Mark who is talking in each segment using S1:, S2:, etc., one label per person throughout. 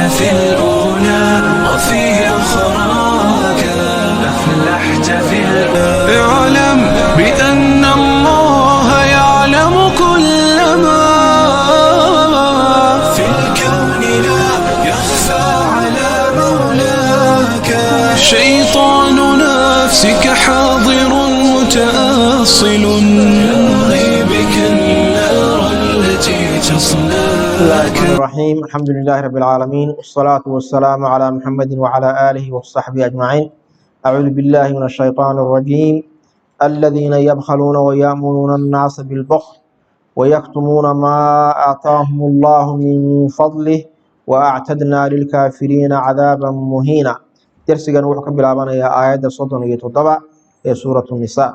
S1: في الأولى وفي أخراك، أفلحت في الأولى. اعلم بأن الله يعلم كل ما في الكون، لا يخفى على مولاك. شيطان نفسك حاضر متأصل، يبغي بك النار التي
S2: بسم الله
S1: تصلاك.
S2: الرحمن الرحيم، الحمد لله رب العالمين، والصلاة والسلام على محمد وعلى آله وصحبه أجمعين. أعوذ بالله من الشيطان الرجيم. الذين يبخلون ويأمرون الناس بالبخل ويكتمون ما آتاهم الله من فضله وأعتدنا للكافرين عذابا مهينا. Darsigan wuxuu ka bilaabanayaa aayadda 37 ee suuratu Nisaa.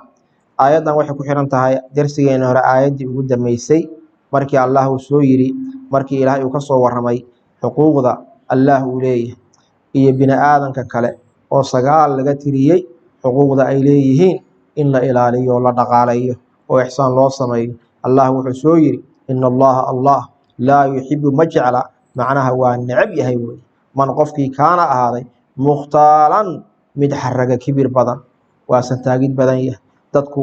S2: Aayaddan waxay ku xiran tahay darsigeena hore aayaddii ugu dambeysay, markii Allah uu soo yiri, markii Ilaahay uu ka soo warramay xuquuqda Allah uu leeyahay iyo bini aadanka kale oo 9 laga tiriyey, xuquuqda ay leeyihiin in la ilaaliyo, la dhaqaaleeyo oo ixsaan loo sameeyo. Allah wuxuu soo yiri: "Ina Allaha, Allah, laa yuxibu, ma jecla," macnaha waa necab yahay wey, "man, qofkii, kaana, ahaaday, mukhtaalan, mid xaraga kibir badan," waa santaagid badan yahay, dadku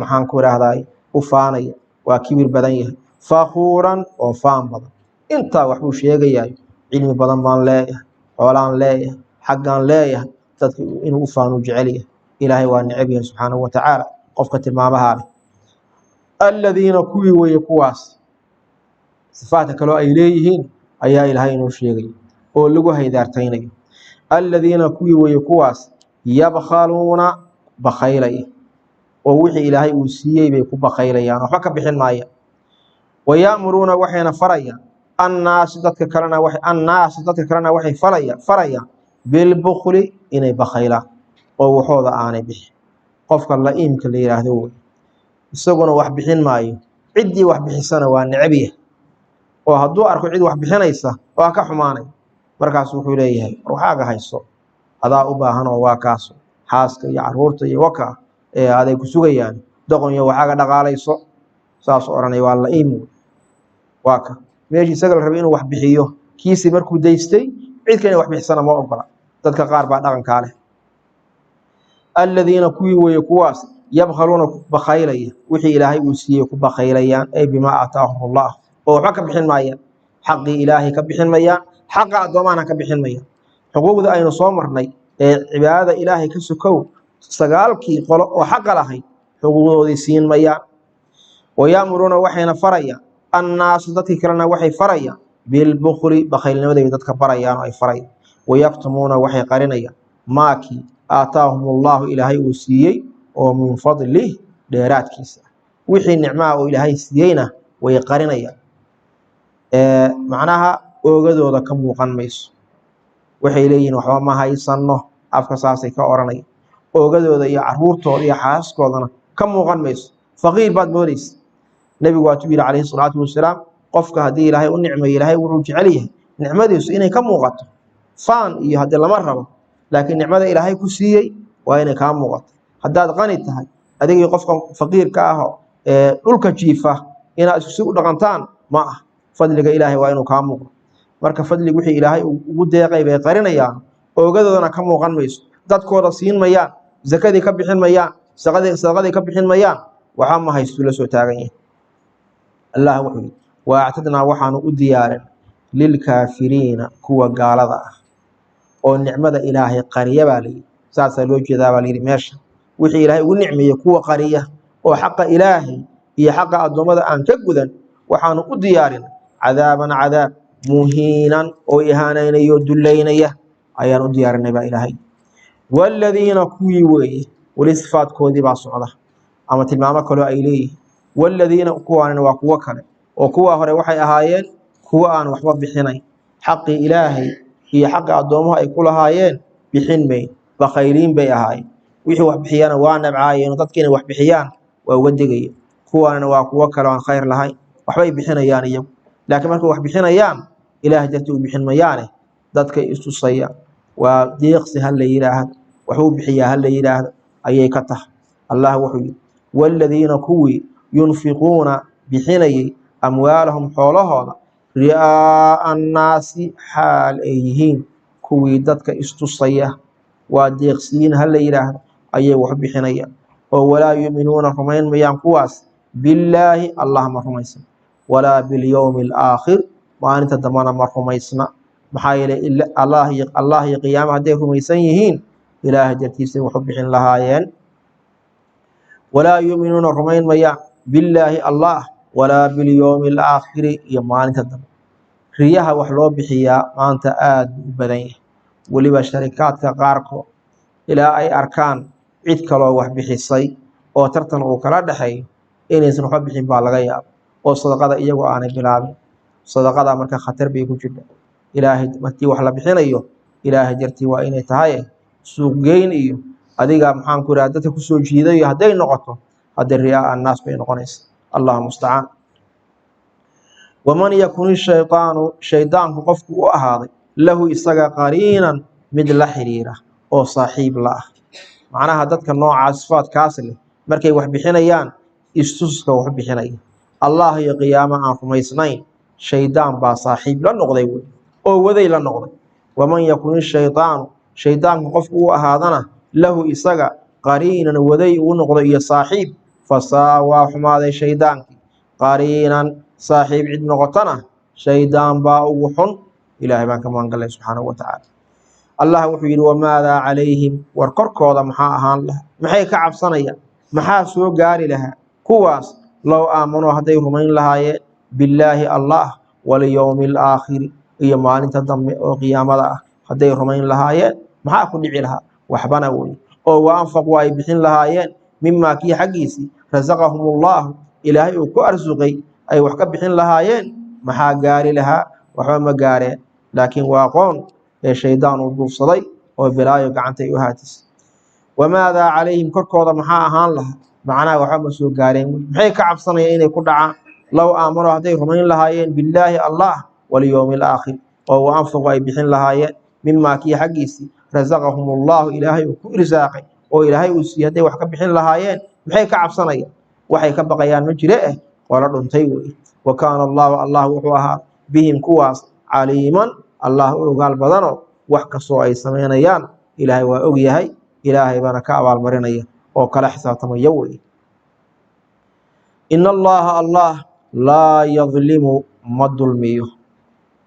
S2: maxaan ku idhaahday u faanaya, waa kibir badan yahay, "fakhuuran," oo faan badan. Intaa waxbuu sheegayayo: cilmi badan baan leeyahay, xoolaan leeyahay, xaggaan leeyahay, dadka inuu u faanuu jecel yahay. Ilaahay waa necab yahay subxaanahu wa tacaala qofka tilmaamahaa leh. Aladiina, kuwii weeye kuwaas, sifaadka kaloo ay leeyihiin ayaa Ilaahay inoo sheegaya oo lagu haydaartaynayo. Aladiina, kuwii weeye kuwaas, yabkhaluuna, bakhaylaya, oo wixii Ilaahay uu siiyey bay ku bakhaylayaan, waxba ka bixin maayaan. Waya'muruuna, waxayna farayaan, annaasi, dadka kalena, annaasi, dadka kalena waxay farayaan, bilbukli, inay bakhaylaan oo waxooda aanay bixin. Qofka la'iimka la yidhaahdo wey, isaguna wax bixin maayo, ciddii wax bixisana waa necab yahay, oo hadduu arko cid wax bixinaysa waa ka xumaanay. Markaas wuxuu leeyahay: "War, waxaaga hayso, adaa u baahan oo waa kaaso xaaska iyo caruurta iyo waka ee aday ku sugayaan, doqon iyo waxaaga dhaqaalayso," saasuu odhanaya. Waa la'iim wey. Waa ka meeshii isaga la rabay inuu wax bixiyo, kiisii markuu daystay, cid kale inay wax bixisana ma ogola. Dadka qaar baa dhaqankaa leh. Aladiina, kuwii weeye kuwaas, yabkhaluuna, bakhaylaya, wixii Ilaahay uu siiyey ku bakhaylayaan, ay bimaa aataahum Allah, oo waxba ka bixin maayaan, xaqii Ilaahay ka bixin mayaan, xaqa addoomahana ka bixin mayaan. Xuquuqda aynu soo marnay ee cibaadada Ilaahay ka sokow, 9kii qolo oo xaqa lahayd, xuquuqdoodii siin mayaan. Waya'muruuna, waxayna farayaan, annaasu, dadkii kalena waxay farayaan, bilbukli, bakhaylnimaday dadka barayaan oo ay farayaan. Wayaktumuuna, waxay qarinayaan, maakii, aataahum Allahu, Ilaahay uu siiyey, oo min fadlih, dheeraadkiisa. Wixii nicmaha oo Ilaahay siiyeyna way qarinayaan, macnaha oogadooda ka muuqan mayso. Waxay leeyihiin: "Waxba ma haysanno." Afka saasay ka odhanaya, oogadooda iyo caruurtooda iyo xaaskoodana ka muuqan mayso. Faqiir baad moodeysa. Nebigu waatuu yidhi calayhi salaatu wasalaam: qofka haddii Ilaahay u nicmeeyo, Ilaahay wuxuu jecel yahay nicmadiisu inay ka muuqato. Faan iyo haddii lama rabo, laakiin nicmada Ilaahay ku siiyey waa inay kaa muuqato. Haddaad qani tahay, adigii qofka faqiirka ah ee dhulka jiifa inaad isku si u dhaqantaan ma ah. Fadliga Ilaahay waa inuu kaa muuqdo. Marka fadlig wixii Ilaahay ugu deeqay bay qarinayaan, oogadoodana ka muuqan mayso, dadkooda siin mayaan, zakadii ka bixin mayaan, sadaqadii ka bixin mayaan, waxaa ma haystuu la soo taagan yahay. Allah wuxuu yidhi: "Waactadnaa," waxaanu u diyaarin, "lilkaafiriina," kuwa gaalada ah oo nicmada Ilaahay qariya baa layidhi. Saasaa loo jeedaa baa layidhi meesha. Wixii Ilaahay ugu nicmeeyey kuwa qariya oo xaqa Ilaahay iyo xaqa addoommada aan ka gudan, waxaanu u diyaarin cadaaban, cadaab, muhiinan, oo ihaanaynaya oo dullaynaya ayaan u diyaarinay baa Ilaahay. Waaladiina, kuwii weeye, weli sifaadkoodii baa socda ama tilmaamo kaloo ay leeyihiin. Waaladiina, kuwaanina waa kuwo kale, oo kuwa hore waxay ahaayeen kuwo aan waxba bixinayn, xaqii Ilaahay iyo xaqi addoomuhu ay ku lahaayeen bixin mayn, bakhayliin bay ahaayeen, wixii wax bixiyana waa nabcaayeen oo dadka inay wax bixiyaan waa uga degaya. Kuwaanina waa kuwo kale aan khayr lahayn. Waxbay bixinayaan iyagu, laakiin markay wax bixinayaan Ilaah dartii u bixin mayaane, dadkay istusayaan. Waa deeqsi ha la yidhaahdo, waxuu bixiyaa ha la yidhaahdo ayay ka tahay. Allah wuxuu yidhi: "Waaladiina, kuwii, yunfiquuna, bixinayay, amwaalahum, xoolahooda, Ri'aa'a annaasi xaal ay yihiin kuwii dadka istusaya, waa deeqsiyiin ha la yidhaahdo, ayay wax bixinayaan. Oo walaa yu'minuuna, rumayn mayaan kuwaas, billaahi Allah ma rumaysan, walaa bilyowmi alaakhir, maalinta dambana ma rumaysna. Maxaa yeelay Allah iyo qiyaama hadday rumaysan yihiin, Ilaahay dartiisay wax u bixin lahaayeen. Walaa yu'minuuna, rumayn mayaan, billaahi Allah, walaa bilyowmi alaakhiri, iyo maalinta dambe. Riyaha wax loo bixiyaa maanta aad buu u badan yahay, weliba sharikaadka qaarkood ilaa ay arkaan cid kaloo wax bixisay oo tartan uu kala dhexeeyo inaysan waxba bixin baa laga yaaba, oo sadaqada iyagoo aanay bilaabin. Sadaqada marka khatar bay ku jirta. Ilaahay markii wax la bixinayo, Ilaahay dartii waa inay tahay. Suuqgeyn iyo adiga, maxaan ku idhaha, dadka kusoo jiidayo hadday noqoto, hadda riyaa annaas bay noqonaysa. Allahu mustacaan. Waman yakun ishaydaanu, shaydaanku qofku u ahaaday, lahu isaga, qariinan, mid la xiriira oo saaxiib la ah, macnaha dadka noocaas sifaadkaas leh markay wax bixinayaan istuska wax bixinaya, Allah iyo qiyaamo aan rumaysnayn, shaydaan baa saaxiib la noqday wey oo waday la noqday. Waman yakun ishaydaanu, shaydaanku qofku u ahaadana, lahu isaga, qariinan, waday uu noqdo iyo saaxiib, fasaa, waa xumaaday shaydaankii. Qariinan, saaxiib cid noqotona shaydaan baa ugu xun. Ilaahay baan ka magangalay subxaanahu wa tacaala. Allah wuxuu yidhi: wamaadaa calayhim, war korkooda maxaa ahaan lahaa? Maxay ka cabsanayaan? Maxaa soo gaari lahaa kuwaas? Low aamanuu, hadday rumayn lahaayeen, billaahi Allah, walyowmi alaakhiri, iyo maalinta dambe oo qiyaamada ah hadday rumayn lahaayeen, maxaa ku dhici lahaa? Waxbana wey. Oo wa anfaquu, ay bixin lahaayeen, mimaa kii xaggiisii, rasaqahum ullahu, Ilaahay uu ku arsuqay, ay wax ka bixin lahaayeen, maxaa gaari lahaa? Waxba ma gaareen. Laakiin waa qoon ee shaydaan uu duufsaday oo bilaayo gacantay u haatisay. Wamaadaa calayhim, korkooda maxaa ahaan lahaa? Macnaha waxba ma soo gaareen wey. Maxay ka cabsanayaan inay ku dhacaan? Low aamanuu, hadday rumayn lahaayeen, billaahi Allah, walyowmi alaakhir, oo wa anfaquu, ay bixin lahaayeen, mimaa kii xaggiisii, rasaqahum ullahu, Ilaahay uu ku irsaaqay oo Ilaahay uu siiyey, hadday wax ka bixin lahaayeen, maxay ka cabsanayaan? Waxay ka baqayaan ma jire qolo dhuntay wey. Wa kaana allahu, Allah wuxuu ahaa, bihim kuwaas, caliiman, Allah u ogaal badanoo wax kastoo ay samaynayaan Ilaahay waa og yahay, Ilaahay baana ka abaalmarinaya oo kala xisaabtamaya wey. In Allaha, Allah, laa yadlimu, ma dulmiyo,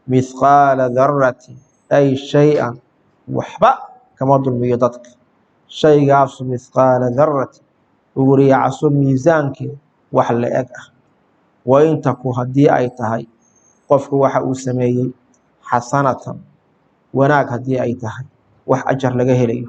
S2: mithqaala daratin, ay shay-an, waxba kama dulmiyo dadka, shaygaasu mithqaala daratin, uguriyacaso miisaankeed wax la-eg ah. Wain taku, haddii ay tahay qofku waxa uu sameeyey, xasanatan, wanaag haddii ay tahay, wax ajar laga helayo,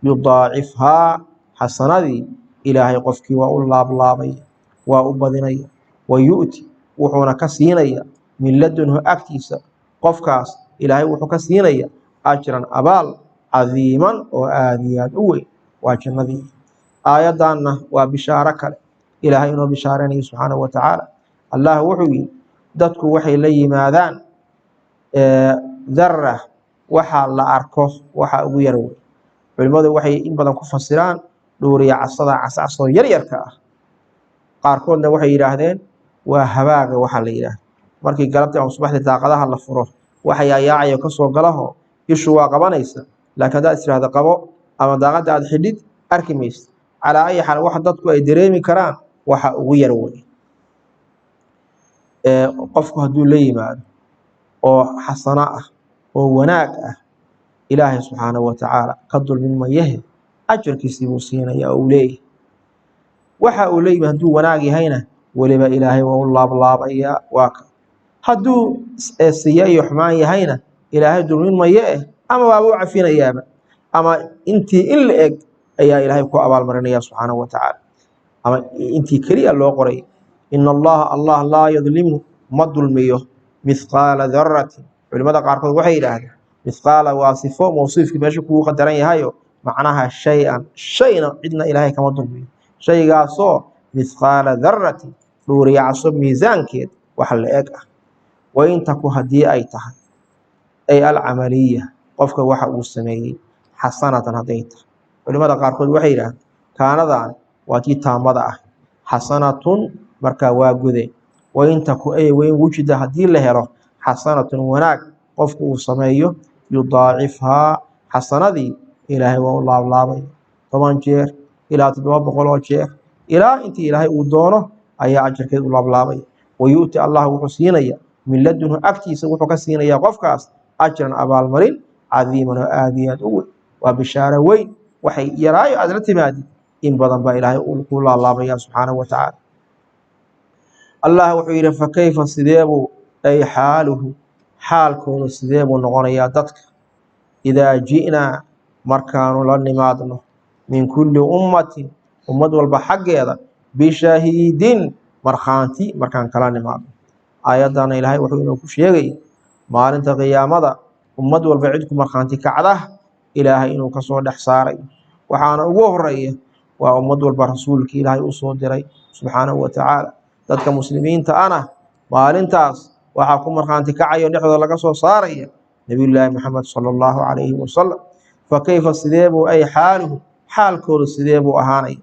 S2: yudaacifhaa, xasanadii Ilaahay qofkii waa u laablaabaya, waa u badinaya, wa yu'ti, wuxuuna ka siinaya, min ladunhu, agtiisa, qofkaas Ilaahay wuxuu ka siinaya, ajran, abaal, cadiiman, oo aad iyo aad u weyn, waa jannadii. Aayaddanna waa bishaaro kale Ilaahay inoo bishaaraynayo subxaanahu wa tacaala. Allah wuxuu yidhi: dadku waxay la yimaadaan dara, waxa la arko waxa ugu yar wey. Culimmadu waxay in badan ku fasiraan dhuuriya casada cascasoo yaryarka ah. Qaarkoodna waxay yidhaahdeen waa habaaga, waxaa la yidhaahda markii galabtii ama subaxdii daaqadaha la furo, waxa yaayaacayo kasoo galaho ishu waa qabanaysa, laakiin haddaad istiraahdo qabo ama daaqadda aad xidhid, arki maysid. Calaa ayi xaal, waxa dadku ay dareemi karaan waxa ugu yar wey. Qofku hadduu la yimaado oo xasano ah oo wanaag ah, Ilaahay subxaanahu wa tacaala ka dulmin mayahe, ajarkiisii buu siinaya oo uu leeyahay. Waxa uu la yimid hadduu wanaag yahayna, weliba Ilaahay waa u laablaabayaa. Waa ka hadduu siya iyo xumaan yahayna, Ilaahay dulmin maye eh, ama waaba u cafinayaaba, ama intii in la eg ayaa Ilaahay ku abaalmarinaya subxaanahu wa tacaala, ama intii keliya loo qoray. In Allaha, Allah, laa yadlimu, ma dulmiyo, mithqaala daratin. Culimada qaarkood waxay yidhaahdeen mithqaala waa sifo mawsiifkii meesha kugu qadaran yahayo, macnaha shay-an, shayna cidna Ilaahay kama dulmiyo, shaygaasoo mithqaala daratin, dhuuriyacso miisaankeed wax la eg ah. Wain taku, haddii ay tahay, ay alcamaliya, qofka waxa uu sameeyey, xasanatan hadday tahay, culimada qaarkood waxay yidhahdeen kaanadan waa tii taamada ah, xasanatun markaa waa gude. Wain taku, ay wain wujida, haddii la helo, Xasanatun, wanaag qofku uu sameeyo, yudaacifhaa, xasanadii Ilaahay waa u laablaabaya 10 jeer ilaa 700 oo jeer, ilaa intii Ilaahay uu doono ayaa ajarkeed u laablaabaya. Wayu'ti, Allah wuxuu siinaya, min ladunhu, agtiisa wuxuu ka siinayaa qofkaas, ajran, abaalmarin, cadiiman, oo aad iyo aad u weyn. Waa bishaaro weyn. Waxay yaraayo aad la timaadid, in badan baa Ilaahay uu ku laalaabaya subxaanahu wa tacaala. Allah wuxuu yidhi: fakayfa, sideebuu, ay xaaluhu, xaalkooda sidee buu noqonayaa dadka, idaa ji'naa, markaanu la nimaadno, min kulli ummatin, ummad walba xaggeeda, bishahiidin, markhaanti markaan kala nimaadno? Aayadana Ilaahay wuxuu inuu ku sheegaya maalinta qiyaamada ummad walba cid ku markhaanti kacda Ilaahay inuu kasoo dhex saaray. Waxaana ugu horeeya waa ummad walba rasuulkii Ilaahay u soo diray subxaanahu wa tacaala. Dadka muslimiinta ana maalintaas waxaa ku markhaanti kacayo, dhexdooda laga soo saaraya, Nabiyullaahi Maxamed sala allahu calayhi wasalam. Fa kayfa, sidee buu, ay xaaluhu, xaalkooda sidee buu ahaanaya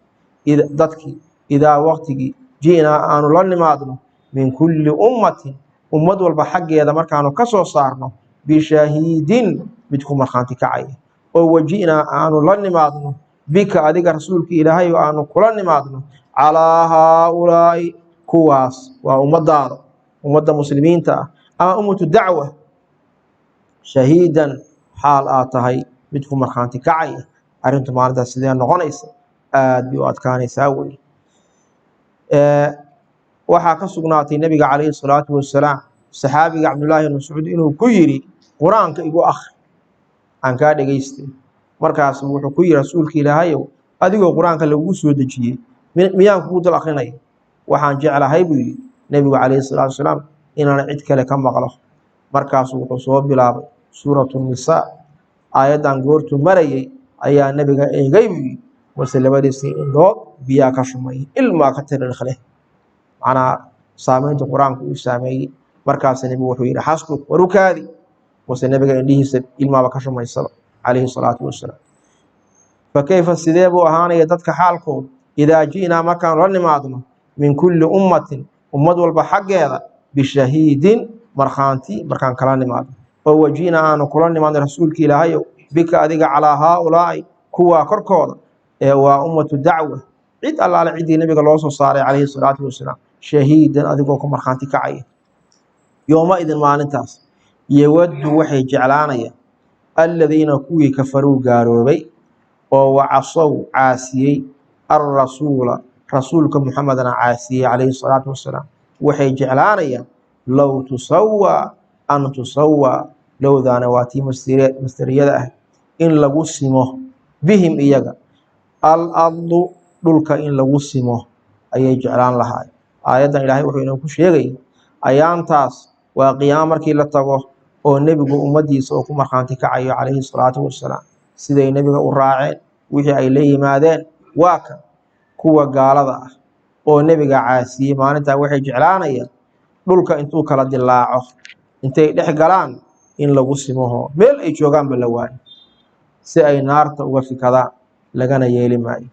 S2: dadkii, idaa waqtigii, ji'naa, aanu la nimaadno, min kulli ummatin, ummad walba xaggeeda markaanu ka soo saarno, bishahiidin, mid ku markhaanti kacaya, oo waji'naa, aanu la nimaadno, bika, adiga rasuulka Ilaahay oo aanu kula nimaadno, calaa haaulaa'i, kuwaas waa ummadaada, ummadda muslimiinta ah ama ummatu dacwa, shahiidan, xaal aad tahay mid ku markhaanti kacaya? Arrintu maalintaas sidee noqonaysa? Aad bay u adkaanaysaa wey. Waxaa ka sugnaatay nebiga calayhi salaatu wasalaam saxaabiga Cabdullaahi ibn Mascuud inuu ku yidhi: "Qur-aanka igu akhri, aan kaa dhegaystay." Markaas wuxuu ku yidhi: "Rasuulka Ilaahayow, adigoo qur-aanka lagugu soo dejiyey miyaan kugu dul akrinaya? Waxaan jeclahay," buu yidhi nebigu calayhi salaatu wasalaam, "inaan cid kale ka maqlo." Markaasuu wuxuu soo bilaabay suuratu Nisaa. Aayaddan goortuu marayay ayaa nebiga eegay, buu yidhi, mase labadiisii indhood biyaa ka shumay, ilmaa ka tirirkhleh, macnaha saameynta qur-aanku uu saameeyey. Markaas nebigu wuxuu yidhi: "Xasbuk, warukaadi." Mase nebiga indhihiisa ilmaaba ka shumaysaba calayhi salaatu wasalaam. Fakayfa, sidee buu ahaanaya dadka xaalkood, idaa ji'naa, markaanu la nimaadno, min kulli ummatin, ummad walba xaggeeda, bishahiidin, markhaanti markaan kala nimaadno, oo waji'naa, aanu kula nimaadno, rasuulka Ilaahayow, bika, adiga, calaa haaulaa'i, kuwaa korkooda, ee waa ummatu dacwa, cid allaale ciddii nebiga loo soo saaray calayhi salaatu wasalaam, shahiidan, adigoo ku markhaanti kacaya? Yooma idin, maalintaas, yawaddu, waxay jeclaanayaan, aladiina, kuwii, kafaruu, gaaloobay, oo wacasow, caasiyey, alrasuula, rasuulka Muxamedna caasiyey calayhi salaatu wasalaam, waxay jeclaanayaan, low tusawaa, an tusawaa, lowdaana waa tii masderiyada ah, in lagu simo, bihim, iyaga, al ardu, dhulka in lagu simo ayay jeclaan lahaay. Aayaddan Ilaahay wuxuu inoo ku sheegay ayaantaas waa qiyaamo markii la tago oo nebigu ummaddiisa oo ku markhaanti kacayo calayhi salaatu wasalaam, siday nebiga u raaceen, wixii ay la yimaadeen. Waa kan kuwa gaalada ah oo nebiga caasiyey maalintaa waxay jeclaanayaan dhulka intuu kala dilaaco, intay dhex galaan, in lagu simoho meel ay joogaanba la waayo, si ay naarta uga fikadaan. Lagana yeeli maayo.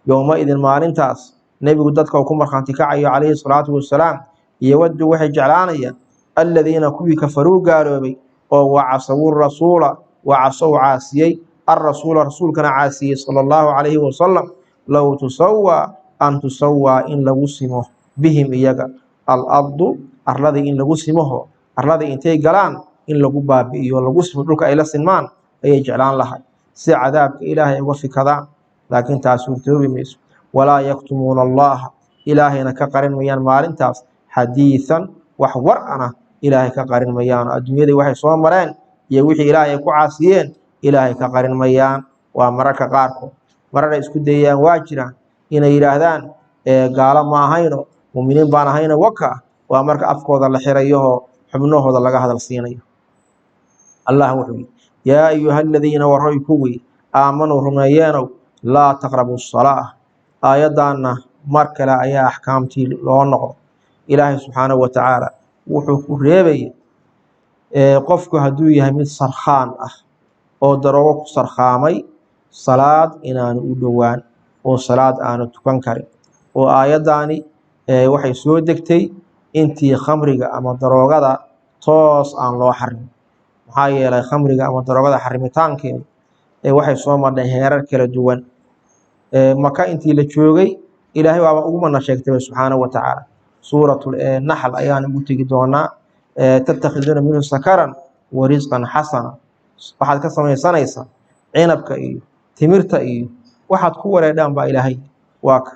S2: Yowma idin, maalintaas nebigu dadka uu ku markhaanti kacayo calayhi salaatu wasalaam, yawaddu, waxay jeclaanayaan, aladiina, kuwii, kafaruu, gaaloobay, oo wacasawu rasuula, wacasow, caasiyey, alrasuula, rasuulkana caasiyey sala allahu calayhi wasalam, low tusawaa, an tusawaa, in lagu simo, bihim, iyaga, al-ardu, arladii in lagu simoho, arladii intay galaan in lagu baabi'iyo, lagu simo dhulka, ay la sinmaan ayay jeclaan lahay, si cadaabka Ilaahay uga fikadaan. Laakiin taas suurtoobi mayso. Walaa yaktumuuna Allaha, Ilaahayna ka qarin mayaan maalintaas, xadiisan, wax war ana Ilaahay ka qarin mayaan. Adduunyadii waxay soo mareen iyo wixii Ilaahay ay ku caasiyeen Ilaahay ka qarin mayaan. Waa mararka qaarkood, marar ay isku dayayaan waa jiraan inay yidhaahdaan gaalo ma ahayno, muminiin baan ahayno. Waka waa marka afkooda la xirayohoo xubnahooda laga hadal siinayo. Allah wuxuu yidhi: yaa ayuha aladiina, waroy kuwii, aamanuu, rumeeyeenow, laa taqrabu salaa. Aayaddaanna mar kale ayaa axkaamtii loo noqdo. Ilaahay subxaanahu wa tacaala wuxuu ku reebaya qofku hadduu yahay mid sarkhaan ah oo daroogo ku sarkhaamay, salaad inaanu u dhowaan oo salaad aanu tukan karin. Oo aayaddaani waxay soo degtay intii khamriga ama daroogada Toos aan loo xarimin, maxaa yeelay khamriga ama daroogada xarimitaankeedu ee waxay soo marnay heerar kala duwan. Maka intii la joogay Ilaahay waaba ugu mana sheegtay subxaanahu wa tacaala. Suuratu Naxl ayaan ugu tegi doonaa: tattakhiduuna minhu sakaran wa risqan xasana. Waxaad ka samaysanaysaa cinabka iyo timirta iyo waxaad ku wareedhaan baa Ilaahay waa ka.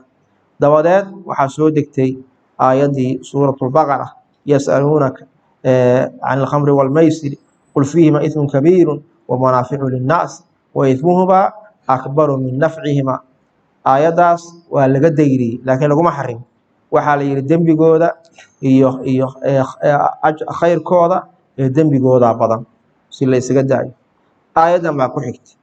S2: Dabadeed waxaa soo degtay aayaddii Suuratulbaqara: yas'aluunaka can alkhamri walmaysiri qul fiihima ithmun kabiiru wamanaaficu linnaas wa ithmuhumaa akbaru min nafcihima. Aayaddaas waa laga dayriyey, laakiin laguma xarim. Waxaa la yidhi dembigooda iyo khayrkooda ee dembigooda badan si la isaga daayo. Aayaddan baa ku xigtay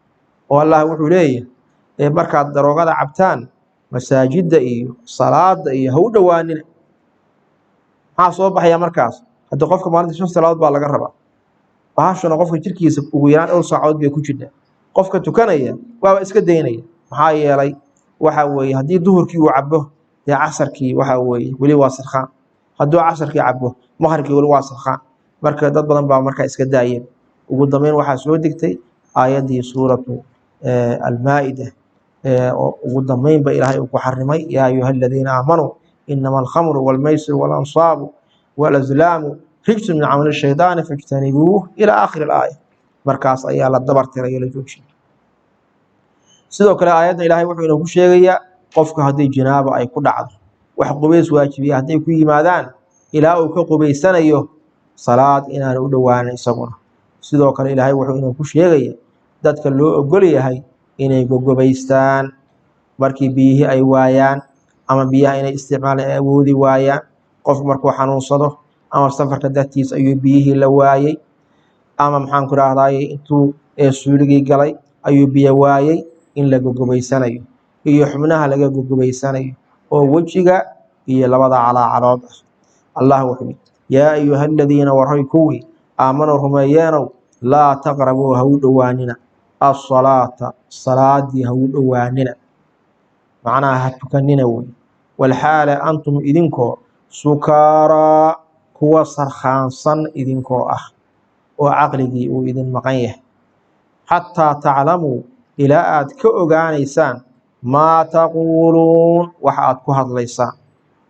S2: oo Allah wuxuu leeyahay: markaad daroogada cabtaan, masaajidda iyo salaada iyo ha u dhowaanina. Maxaa soo baxaya markaas? Haddii qofka maalinta shan salaadood baa laga rabaa, bahashuna qofka jirkiisa ugu yaraan dhowr saacadood bay ku jirtaa. Qofka tukanaya waaba iska daynaya, maxaa yeelay waxa weeye haddii duhurkii uu cabo, dee casarkii waxa weeye weli waa sirkhaan. Hadduu casarkii cabo, maqribkii weli waa sirkhaan. Marka dad badan baa markaa iska daayeen. Ugu dambeyn waxaa soo degtay aayaddii Suuratu Almaa-ida oo ugu dambeyn ba Ilaahay uu ku xarimay: yaa ayuha aladiina aamanuu inama alkhamru walmaysiru walansaabu walazlaamu rijsun min camali shaydaani fajtanibuuh, ilaa aakhiri alaaya. Markaas ayaa la dabar tiray oo la joojiyey. Sidoo kale aayadda Ilaahay wuxuu inoogu sheegayaa qofka haddii jinaabo ay ku dhacdo, wax qubays waajibiya hadday ku yimaadaan, ilaa uu ka qubaysanayo salaad inaan u dhowaanin isaguna. Sidoo kale Ilaahay wuxuu inoogu sheegaya dadka loo ogol yahay inay gogobaystaan markii biyihii ay waayaan ama biyaha inay isticmaalaan ay awoodi waayaan. Qof markuu xanuunsado ama safarka dartiis ayuu biyihii la waayey, ama maxaan ku rahdaye intuu suuligii galay ayuu biyo waayey, in la gogobaysanayo iyo xubnaha laga gogobaysanayo oo wejiga iyo labada calaacalood ah. Allah wuxuu yidhi: yaa ayuha aladiina, waray kuwii aamanuu rumeeyeenow, laa taqrabuu, ha u dhowaanina, asalaata, salaadii ha u dhowaanina, macnaha ha tukanina wey, walxaala antum idinkoo sukaaraa, kuwa sarkhaansan idinkoo ah oo caqligii uu idin maqan yahay, xataa taclamuu, ilaa aad ka ogaanaysaan, maa taquuluun, waxa aad ku hadlaysaan,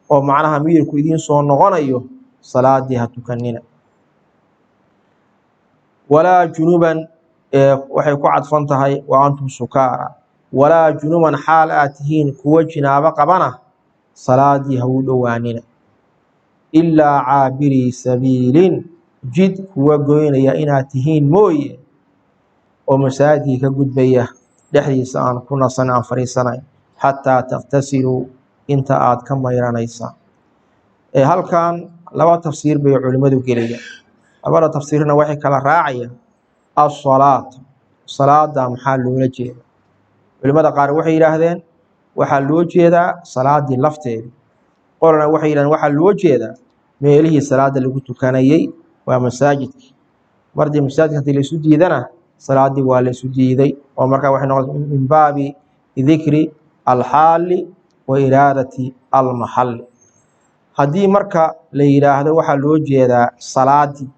S2: oo macnaha miyirku idiin soo noqonayo, salaadii ha tukanina. Walaa junuban, waxay ku cadfan tahay wa antum sukaara. Walaa junuban, xaal aad tihiin kuwa jinaabo qabana, salaadii ha u dhowaanina, ilaa caabirii sabiilin, jid kuwa goynaya inaad tihiin mooye, oo masaajidkii ka gudbaya dhexdiisa aan ku nasan, aan fadhiisanayn, xataa takhtasiluu, inta aad ka mayranaysaan. Halkan laba tafsiir bay culimmadu gelayaan. Labada tafsiirna waxay kala raacayaan asalaat, salaada maxaa loola jeeda. Culimmada qaar waxay yidhaahdeen waxaa loo jeedaa salaadii lafteedii. Qolana waxay yidhahdeen waxaa loo jeedaa meelihii salaada lagu tukanayey, waa masaajidkii. Mardii masaajidka hadii laisu diidana, salaadii waa la isu diiday, oo markaa waxay noqotay min baabi dikri alxaali wa iraadati almaxalli. Haddii marka la yidhaahdo waxaa loo jeedaa salaadii,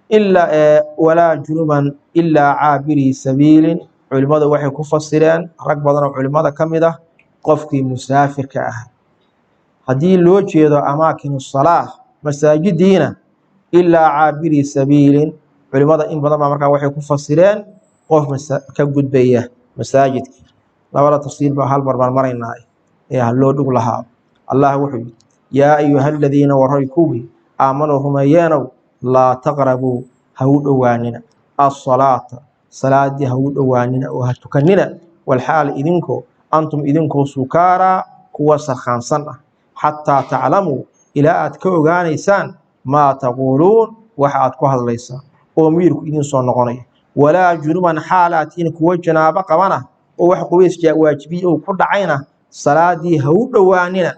S2: ilaa walaa junuban ilaa caabirii sabiilin, culimmadu waxay ku fasireen, rag badan oo culimmada ka mid ah, qofkii musaafirka ah. Haddii loo jeedo amaakin salaa, masaajidiina, ilaa caabirii sabiilin, culimmada in badan baa markaa waxay ku fasireen qof ka gudbaya masaajidka. Labada tafsiir baa hal mar baan maraynaa ee ha loo dhug lahaa. Allah wuxuu yidhi: yaa ayuha aladiina, waray kuwii aamanuu rumeeyeenow, laa taqrabuu, ha u dhowaanina, asalaata, salaadii ha u dhowaanina oo ha tukanina, walxaal idinkoo antum idinkoo sukaaraa, kuwa sarkhaansan ah, xataa taclamuu, ilaa aad ka ogaanaysaan, maa taquuluun, waxa aad ku hadlaysaan, oo miyirku idin soo noqonaya. Walaa junuban, xaal aad tihiin kuwa janaabo qabana oo wax qubays waajibiye uu ku dhacayna, salaadii ha u dhowaanina,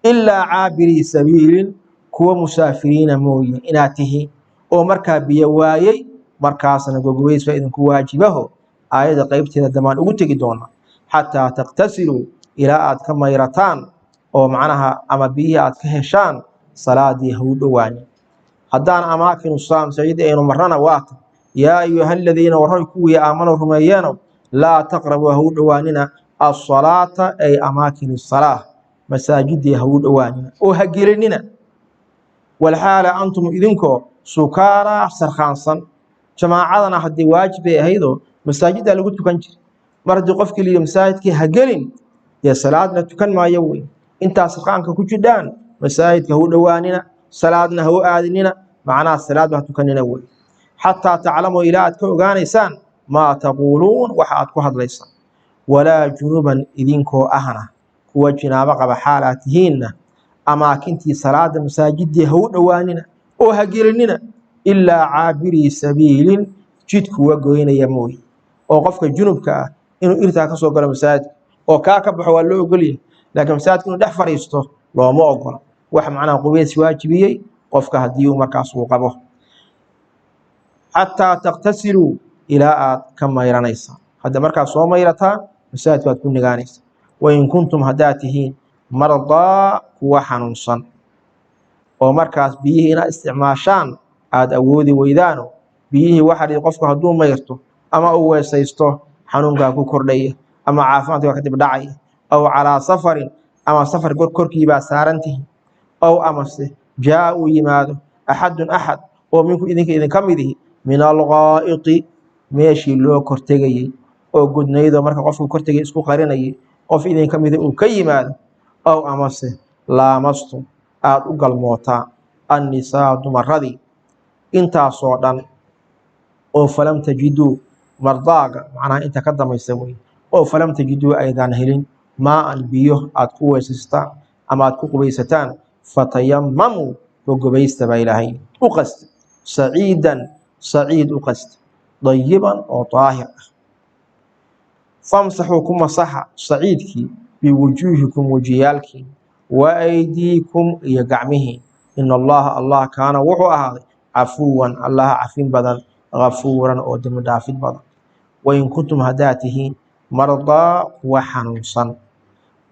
S2: ilaa caabirii sabiilin, kuwa musaafiriina mooye inaad tihiin oo markaa biyo waayey, markaasna gogobays baa idinku waajibaho. Aayadda qaybteeda dambaan ugu tegi doonaa. Xataa takhtasiluu, ilaa aad ka mayrataan oo macnaha ama biyihii aad ka heshaan, salaadii ha u dhowaanin. Haddaan amaakinu salaa masaajidda aynu marnana waata: yaa ayuha aladiina, warray kuwii aamanuu rumeeyeenow, laa taqrabuu, ha u dhowaanina, asalaata ay amaakin salaa, masaajidii ha u dhowaanina oo ha gelinina, walxaala antum idinkoo sukaaraa, sarkhaansan. Jamaacadana haddii waajib bay ahaydoo masaajiddaa lagu tukan jiray, mar haddii qofkii la yidhi masaajidkii ha gelin, dee salaadna tukan maayo wey. Intaa sarkhaanka ku jidhaan masaajidka ha u dhowaanina, salaadna ha u aadinina, macnaha salaadba ha tukanina wey, xataa taclamuu, ilaa aad ka ogaanaysaan, maa taquuluun, waxa aad ku hadlaysaan. Walaa junuban, idinkoo ahna kuwa jinaabo qaba xaal aad tihiinna, amaakintii salaada masaajidii ha u dhowaanina oo ha gelinina, ilaa caabirii sabiilin, jid kuwa goynaya mooye. Oo qofka junubka ah inuu irtaa ka soo galo masaajidka oo kaa ka baxo waa loo ogolyahay, laakiin masaajidka inuu dhex fadhiisto looma ogola. Wax macnaha qubeys waajibiyey qofka haddii uu markaas uu qabo, xataa takhtasiluu, ilaa aad ka mayranaysaan. Hadda markaad soo mayrataan masaajidka waad ku nigaanaysaa. Wain kuntum, haddaad tihiin, mardaa, kuwa xanuunsan oo markaas biyihii inaad isticmaashaan aada awoodi weydaano, biyihii waxaa dhihi qofku hadduu mayrto ama uu weesaysto xanuunkaa ku kordhaya ama caafimaadka waa ka dib dhacaya, aw calaa safarin, ama safar korkiibaa saaran tihiin, ow amase jaa, uu yimaado, axadun, axad oo minku idinka idinka mid ihi, min alqaa'iti, meeshii loo kortegayey oo gudnaydoo marka qofku kortegay isku qarinayay, qof idinka mida uu ka yimaado, ow amase laamastum, aada u galmootaan, annisaa, dumaradii, intaasoo dhan oo falam tajiduu, mardaaga macnaha inta ka dambaysa wey, oo falam tajiduu, aydaan helin, maaan, biyo aad ku weysaysataan ama aad ku qubaysataan, fatayamamuu, gogobaysta baa Ilaahay, u qasta, saciidan, saciid u qasta, dayiban, oo daahir ah, famsaxuu, ku masaxa saciidkii, biwujuuhikum, wejiyaalkiin, wa aydiikum, iyo gacmihiin. In Allaha, Allah, kaana, wuxuu ahaaday, cafuwan, Allaha cafin badan, gafuuran, oo dembi dhaafid badan. Wain kuntum, haddaad tihiin, mardaa, kuwa xanuunsan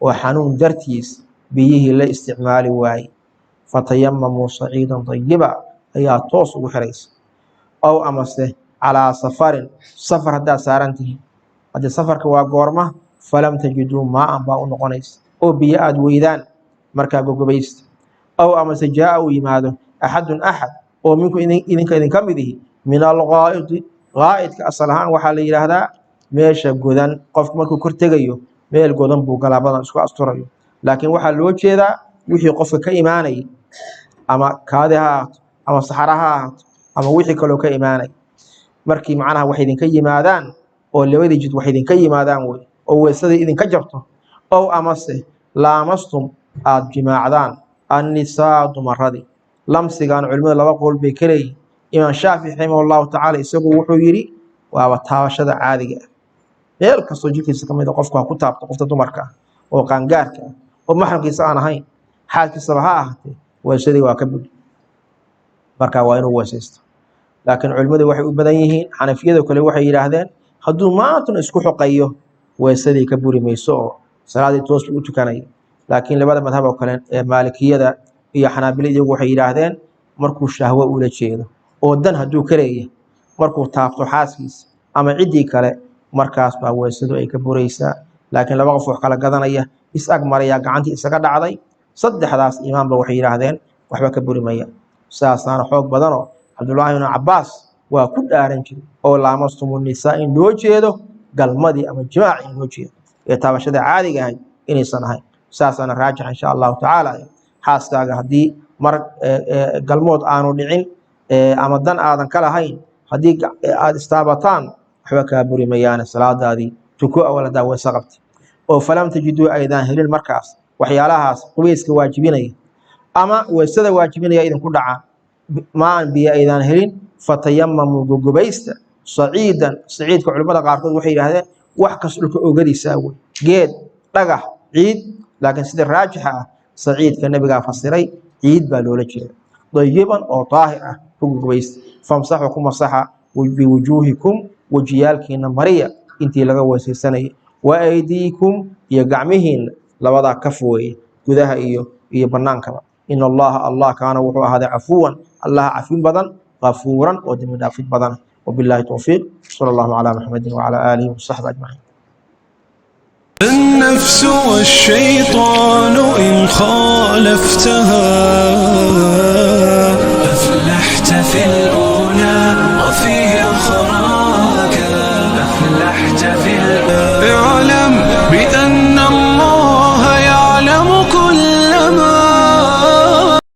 S2: oo xanuun dartiis biyihii la isticmaali waayey, fatayamamuu saciidan dayiba ayaa toos ugu xiraysa. Ow amase calaa safarin, safar haddaad saaran tihiin. Haddii safarka waa goorma? Falam tajiduu maaan baa u noqonaysa, oo biyo aada weydaan, markaa gogobaysta. Ow amase jaa, uu yimaado, axadun, axad oo minku idinka idinka mid ihi, min alqaa'idi. Qaa'idka asal ahaan waxaa la yidhaahdaa meesha godan. Qofku markuu kor tegayo meel godan buu galaa badan isku asturayo, laakiin waxaa loo jeedaa wixii qofka ka imaanayay, ama kaadi ha ahaato ama saxara ha ahaato ama wixii kaloo ka imaanay. Markii macnaha wax idinka yimaadaan oo labadii jid wax idinka yimaadaan wey, oo weesadii idinka jabto, ow amase laamastum, aada jimaacdaan, annisaa, dumaradii. Lamsigan culimmadu laba qowl bay ka leeyihin. Imaam Shaafici raximah allahu tacaala isagu wuxuu yidhi waaba taabashada caadiga ah, meel kastoo jirkiisa ka mid a qofku ha ku taabto qofta dumarka ah oo qaangaarka ah oo maxramkiisa aan ahayn, xaaskiisaba ha ahaatee, weesadii waa ka budi, marka waa inuu weesaysto. Laakiin culimmadu waxay u badan yihiin, xanafiyado kale waxay yidhaahdeen hadduu maantuna isku xoqayo weesadii ka buri mayso oo salaadii toos buu u tukanaya. Laakiin labada madhab oo kale ee maalikiyada iyo xanaabila iyagu waxay yidhaahdeen markuu shahwo ula jeedo oo dan hadduu ka leeyahay markuu taabto xaaskiisa ama ciddii kale, markaas baa weesadu ay ka buraysaa. Laakiin laba qof wax kala gadanaya, is ag maraya, gacantii isaga dhacday, saddexdaas imaamba waxay yidhaahdeen waxba ka buri maya. Saasaana xoog badanoo Cabdullaahi ibnu Cabaas waa ku dhaaran jiray oo laamastumu nisaa in loo jeedo galmadii ama jimaaci in loo jeedo ee taabashada caadiga ahayd inaysan ahayn. Saasaana raajix insha allahu tacaala. Xaaskaaga haddii mar galmood aanu dhicin ama dan aadan ka lahayn, haddii aada istaabataan waxba kaa buri mayaane, salaadaadii tuko awal haddaa weyse qabtay. Oo falam tajiduu, aydaan helin markaas waxyaalahaas qubayska waajibinaya ama weysada waajibinaya idinku dhaca, maan biyo aydaan helin, fatayamamuu, gogobaysta, saciidan. Saciidka culimmada qaarkood waxay yidhaahdeen wax kas dhulka oogadiisaa wey, geed, dhagax, ciid. Laakiin sida raajixa ah saciidka nabigaa fasiray, ciid baa loola jeeda, dayiban, oo daahir ah ku gogobaysta. Famsaxuu, ku masaxa, biwujuuhikum, wejiyaalkiina mariya intii laga weysaysanayay, wa aydiikum, iyo gacmihiina labadaa kaf weeye, gudaha iyo bannaankaba. In Allaha, Allah, kaana, wuxuu ahaaday, cafuwan, Allaha cafin badan, gafuuran oo dembi dhaafid badan. Wabillahi towfiiq, sala allahu calaa Muxamedin wacalaa aalihi wasaxbi ajmaciin.
S1: النفس والشيطان إن خالفتها.